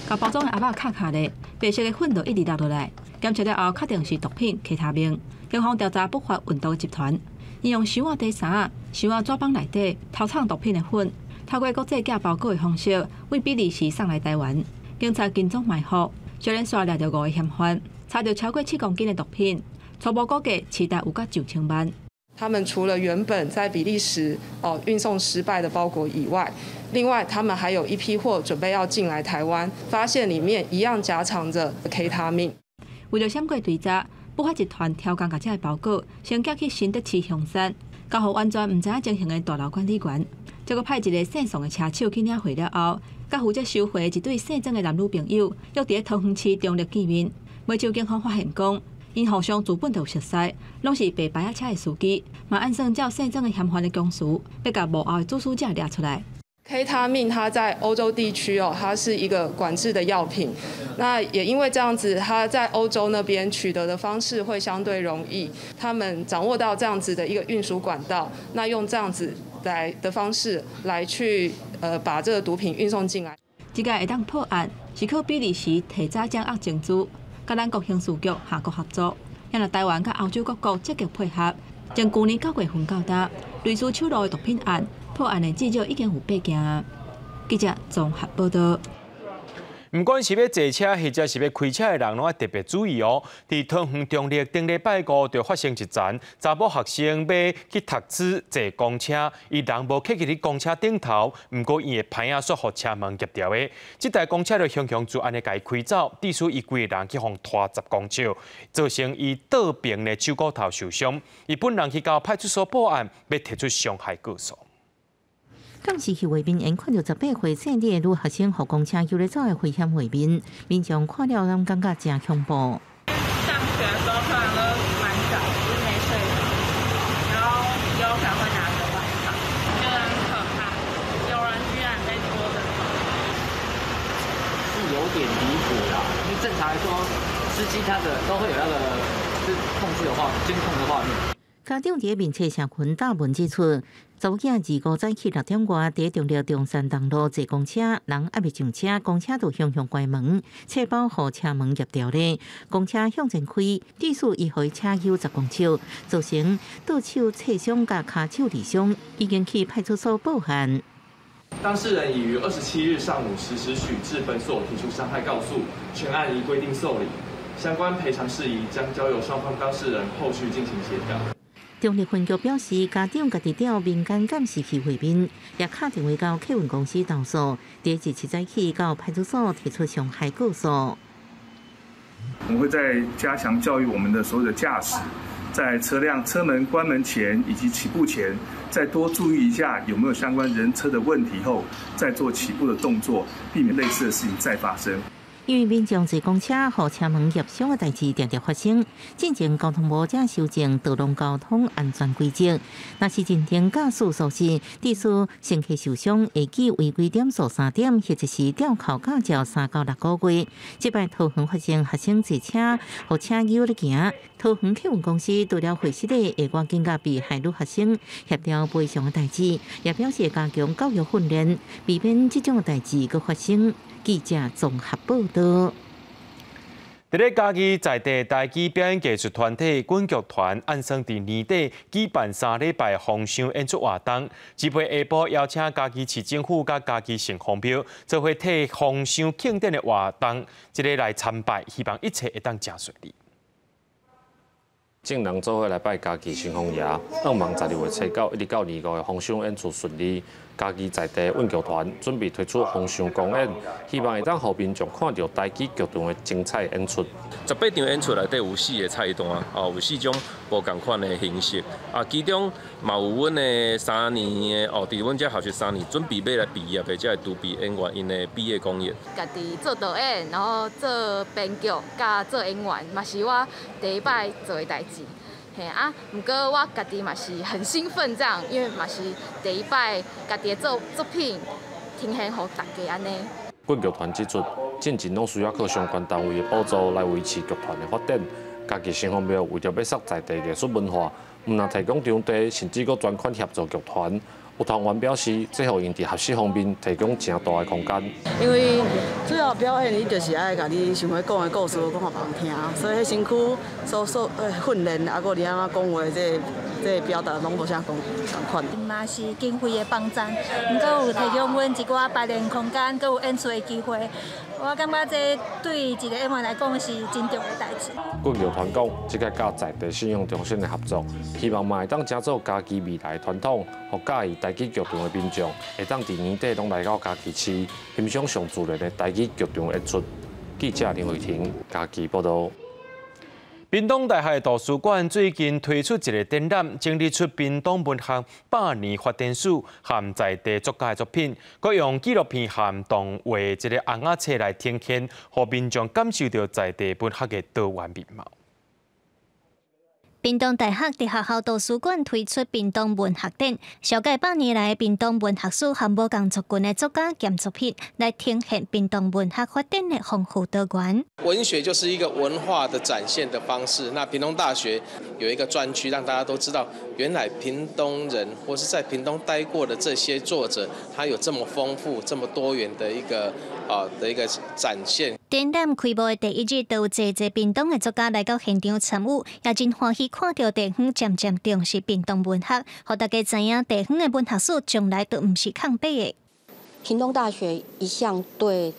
共包裝的盒仔敲敲咧，白色的粉就一直落落來。檢測了後，確定是毒品 K 他命。警方調查不法運毒集團，𪜶用箱仔底衫、箱仔紙板內底偷藏毒品的粉，透過國際寄包裹的方式，為比利時送來台灣。警察跟蹤埋伏，接連紲掠著五个嫌犯。查著超過7公斤的毒品，初步估計市值有到上千萬。他們除了原本在比利時哦運送失敗的包裹以外，另外他們還有一批貨準備要進來台灣，發現裡面一樣夾藏着 K 他命。為著閃過追查，不法集團挑工共這个包裹，先寄去新竹市香山，交予完全毋知影情形的大樓管理員，再閣派一个姓宋的車手去領貨了後，佮負責收貨的一對姓曾的男女朋友，約佇桃園市中壢見面。袂久警方發現講，𪜶互相自本就有熟似，攏是白牌仔車的司機，嘛按算照姓曾的嫌犯的供詞，欲共幕後的主使者掠出來。 K 他命，它在歐洲地區哦，它是一個管制的藥品。那也因為這樣子，它在歐洲那邊取得的方式會相對容易。他們掌握到這樣子的一個運輸管道，那用這樣子來的方式來去把這個毒品運送進來。這個會當破案，是靠比利時提早掌握情資，佮咱國刑事局跨國合作，也若台灣佮歐洲各國積極配合，從舊年9月份到今，類似手路的毒品案破案的至少已經有八件啊。記者綜合報道。毋管是欲坐車或者是欲開車的人，攏愛特別注意哦。佇桃園中壢頂禮拜五就發生一層，查某學生欲去讀書坐公車，伊人無客佇公車頂頭，毋過伊的揹仔煞予車門夾著的。這台公車就雄雄就按呢共伊開走，致使伊規个人去予拖10公尺，造成伊倒爿的手骨頭受傷。伊本人去到派出所報案，欲提出傷害告訴。監視器畫面，𪜶看著18歲細膩的女學生，予公車搝咧走的危險畫面，民眾看了攏感覺誠恐怖。上學的時候通常都蠻早，就是沒睡飽，然後有可能會拿着外套，覺得很可怕。有人居然被拖著走，是有點離譜啦。因為正常來說，司機他的都會有那個是控制的畫監控的畫面。家長佇面冊社群貼文指出，查某囝25早起6點外，佇中壢中山東路坐公車，人猶未上車，公車就雄雄關門，冊包予車門夾著咧。公車向前開，致使伊予車搝10公尺，造成倒手挫傷佮跤手受傷，已經去派出所報案。當事人已於27日上午10時許至本所提出傷害告訴，全案依規定受理，相關賠償事宜將交由雙方當事人後續進行協調。中壢分局表示，家長家己調民間監視器畫面，也敲電話到客運公司投訴，佇27早起到派出所提出傷害告訴。我們會再加強教育我們的所有的駕駛，在車輛車門關門前以及起步前，再多注意一下有沒有相關人車的問題後，再做起步的動作，避免類似的事情再發生。因為民眾坐公車予車門夾傷的代誌定定發生，進前交通部才修正道路交通安全規則。若是認定駕駛疏失，致使乘客受傷，會記違規點數3點，或者是吊扣駕照3到6個月。這擺桃園發生學生坐車予車搝咧行，桃園客運公司除了會室的下關警佮被害女學生協調賠償的代誌，也表示加強教育訓練，避免這種代誌閣發生。記者綜合報道。佇咧嘉義在地台語表演藝術團體滾劇團，按算佇年底舉辦3禮拜封箱演出活動。這擺下晡邀請嘉義市政府佮嘉義城隍廟做伙替封箱慶典的活動，這个來參拜，希望一切會當誠順利。眾人做伙來拜嘉義城隍爺，向望12月初9一直到25的封箱演出順利。嘉義在地韻劇團準備推出封箱公演，希望會當予民眾看著台語劇場的精彩演出。18場演出內底有四个菜單，哦，有四種無仝款的形式。啊，其中嘛有阮的三年的哦，佇阮遮學習三年，準備欲來畢業的這个獨臂演員，𪜶的畢業公演。家己做導演，然後做編劇，佮做演員，嘛是我第一擺做的代誌。嘿啊，毋過我家己嘛是很興奮，這樣，因為嘛是第一擺家己的作品呈現予大家按呢。滾劇團指出，進前攏需要靠相關單位的補助來維持劇團的發展。嘉義城隍廟為著欲促在地藝術文化，毋但提供場地，甚至閣專款協助劇團。有團員表示，這予𪜶佇學習方面提供誠大的空間。因為主要表演，你就是愛共你想欲講的故事講予別人聽，所以彼身軀所訓練，啊，閣你按怎講話，這表達攏無啥仝款。嘛是經費的幫贊，毋過有提供阮一寡排練空間，閣有演出的機會。我感覺這對一個演員來講是真重要的代誌。滾劇團講，這個佮在地信用中心的合作，希望嘛會當成做嘉義未來的傳統，予佮意台語劇場的民眾會當佇年底攏來到嘉義市欣賞上自然的台語劇場演出。記者林慧婷嘉義報導。屏東大學圖書館最近推出一个展覽，整理出屏東文學100年發展史和在地作家的作品，閣用紀錄片和動畫這个尪仔冊來呈現，予民眾感受著在地文學的多元面貌。屏東大學佇學校圖書館推出屏東文學展，紹介100年來屏東文學史和無仝族群的作家兼作品，來呈現屏東文學發展的豐富多元。文學就是一個文化的展現的方式。那屏東大學有一個專區，讓大家都知道，原來屏東人或是在屏東待過的這些作者，他有這麼豐富、這麼多元的一個展現。展覽開幕的第一日，就有濟濟屏東的作家來到現場參與，也真歡喜看著地方漸漸重視屏東文學，予大家知影地方的文學史從來都毋是空白的。屏東大學一向對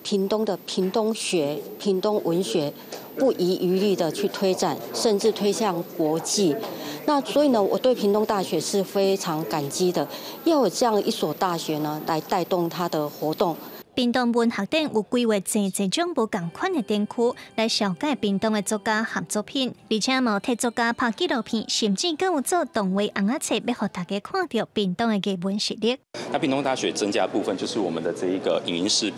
屏東的屏東學、屏東文學不遺餘力的去推展，甚至推向國際。那所以呢，我對屏東大學是非常感激的，要有這樣一所大學呢，來帶動它的活動。屏東文學展有規劃濟濟種無仝款的展區，來紹介屏東的作家和作品，而且嘛有替作家拍紀錄片，甚至閣有做動畫尪仔冊，欲予大家看著屏東的藝文實力。那屏東大學增加部分就是我們的這一個影音室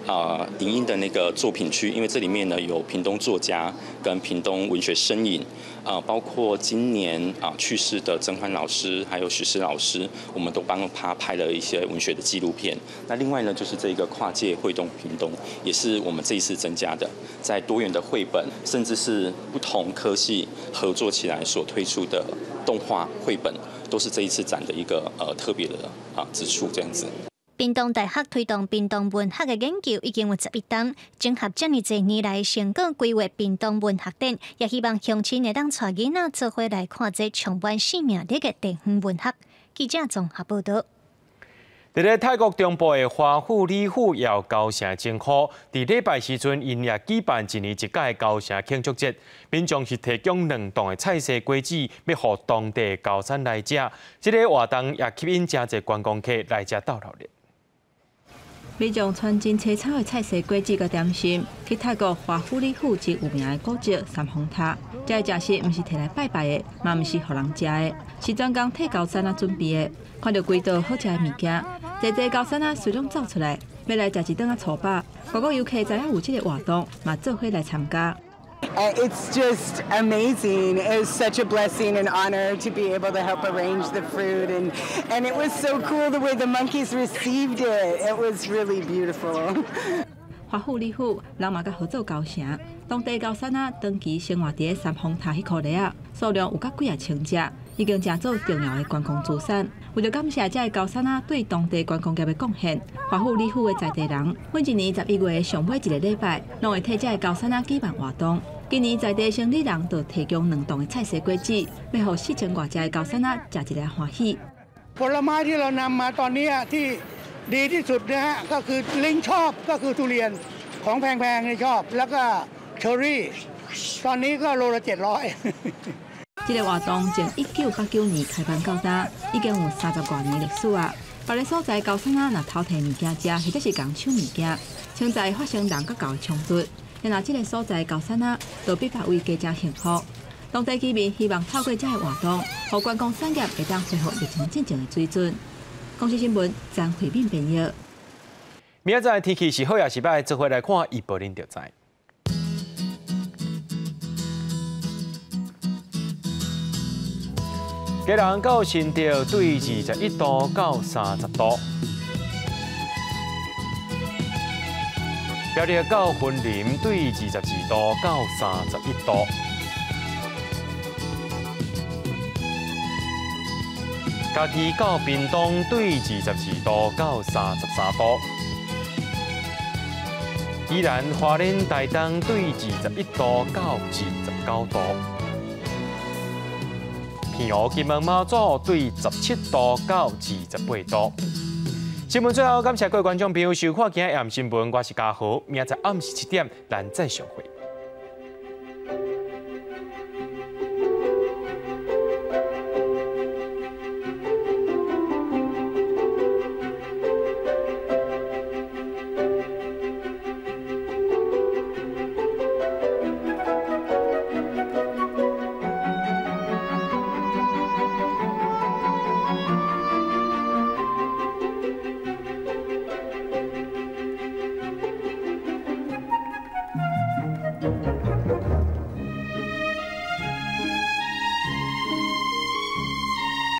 啊，影音的那個作品區，因為這裡面呢有屏東作家跟屏東文學身影啊，包括今年啊去世的曾歡老師，還有許師老師，我們都幫他拍了一些文學的紀錄片。那另外呢，就是這個跨界繪動屏東，也是我們這一次增加的，在多元的繪本，甚至是不同科系合作起來所推出的動畫繪本，都是這一次展的一個特別的啊之處，這樣子。屏東大學推動屏東文學的研究已經有11冬，整合遮爾濟年來成果規劃屏東文學展，也希望鄉親會當帶囡仔做伙來看這充滿生命力的地方文學。記者綜合報導。佇咧泰國中部的華富里富耀高城政府，佇禮拜時陣，𪜶也舉辦一年一屆的高城慶祝節，民眾是提供兩檔的菜色果子，欲予當地高產來食。這个活動也吸引誠濟觀光客來遮鬥鬧熱。民众穿真凄惨的菜西果子佮点心，去泰国华富里府真有名的古迹三峰塔。这个食食毋是提来拜拜的，嘛毋是予人食的，是专工替高山仔准备的。看著规桌好食的物件，济济高山仔随拢走出来，欲来食一顿仔粗饱。外国游客知影有这个活动，嘛做伙来参加。 It's just amazing. It was such a blessing and honor to be able to help arrange the fruit, and it was so cool the way the monkeys received it. It was really beautiful. 华富里府人嘛佮合作高城，当地高山仔长期生活伫三峰塔彼箍犁仔，数量有甲几仔千只，已经成做重要的观光资产。为著感谢这个高山仔对当地观光业的贡献，华富里府的在地人每一年11月上尾一个礼拜，拢会替这个高山仔举办活动。今年在地生理人就提供两栋的菜西果子，欲予4000外只的高山仔食一个欢喜。 ผลไม้ที่เรานำมาตอนนี้ที่ดีที่สุดนะฮะก็คือลิงชอบก็คือทุเรียนของแพงๆนี่ชอบแล้วก็เชอรี่ตอนนี้ก็โลละ700 这个活动从1989年开办到今，已经有30外年历史啊。别个所在高山仔若偷提物件食，或者是共抢物件，潜在发生人佮狗的冲突。若这个所在高山仔就比别位加诚幸福。当地居民希望透过这个活动，予观光产业会当恢复疫情进前的水准。公视新闻张惠敏编译。明仔载天气是好抑是䆀，做伙来看预报恁就知。基隆到新竹对21度到30度，苗栗到云林对22度到31度，嘉义到屏东对22度到33度，宜兰花莲台东对21度到29度。澎湖金门马祖对17度到28度。新闻最后，感谢各位观众朋友收看今日新闻，我是嘉豪，明仔载暗时7点，咱再相会。